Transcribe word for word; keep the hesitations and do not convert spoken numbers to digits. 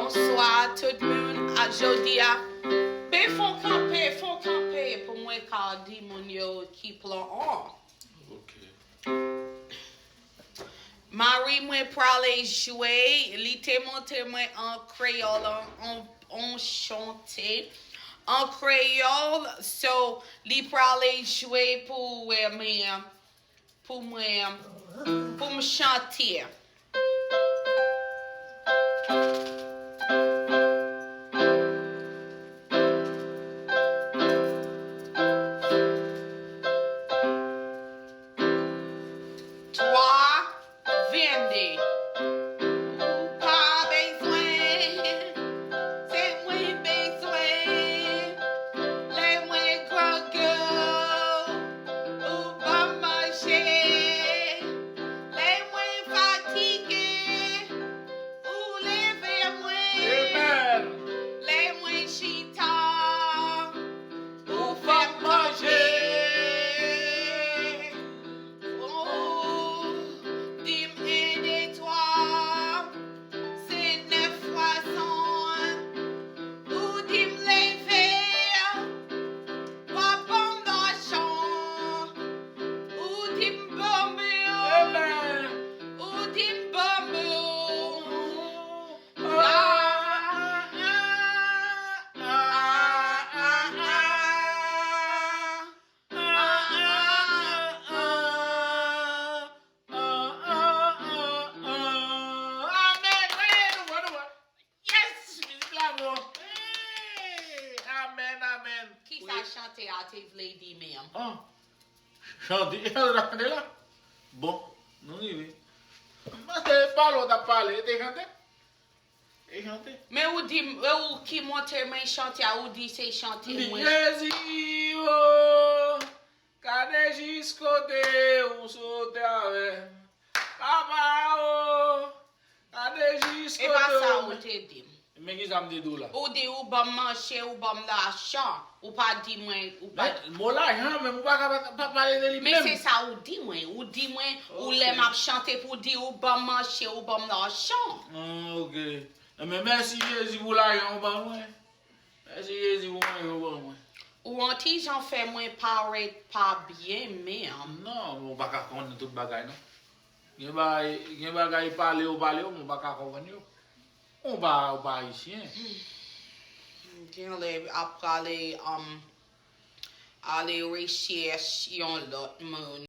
Bonswa tout moun, a jodi a. Pe fon kanpe, fon kanpe pou mwen ka di moun yo ki plan an. Ok. Mari mwen prale jwe, li te montre mwen an kreyòl, an, an, an chante an kreyòl. So, li prale jwe pou wè mwen, pou mwen, pou m chante. Twa, vennde. Ou pa bezwen, se mwen bezwen. Lè mwen grangou, ou ban m manje. Lè mwen fatige, ou leve mwen. Amen. Lè mwen chita, ou fè m manje. Ou di m en, de, twa, se nèf fwa san. Ou di m leve, w ap ban m lajan. Ou di m ban m yo. Amen. Ou di m ban m yo. Amen. Wi, nou bon, nou bon. Yes! Mizik la bon. Hey! Amen, amen. Kisa chante a te vle di menm? Oh. Chante, chante la. Bon, nou rive. M panse pale w t ap pale, e te chante? E chante? Men ou di m, e ou ki montre mwen chante a, ou di se chante mwen. Jezi, oh, gade jis kote ou sote avè m. Papa, oh, gade jis kote ou. E pa sa ou te di m. Men ki sa m te di w la? Ou di ou ban m manje, ou ban m lajan. Ou pa di mwen, ou pa. Men mo lajan menm, ou pa ka pa, pa pale de li menm. Men se sa ou di mwen. Ou di mwen, ou lè m ap chante pou di ou ban m manje, ou ban m lajan. Ah, ok. Enben, mèsi Jezi pou lajan ou ban mwen. Mèsi Jezi pou manje ou ban mwen. Ou yon ti jan fè mwen parèt pa byen menm. Non, ou pa ka konnen tout bagay, non. Gen bagay, gen bagay pale yo pale yo, men ou pa ka konprann yo. Ou pa, ou pa ayisyen. Genlè ap prale, um, ale rechèch yon lòt moun.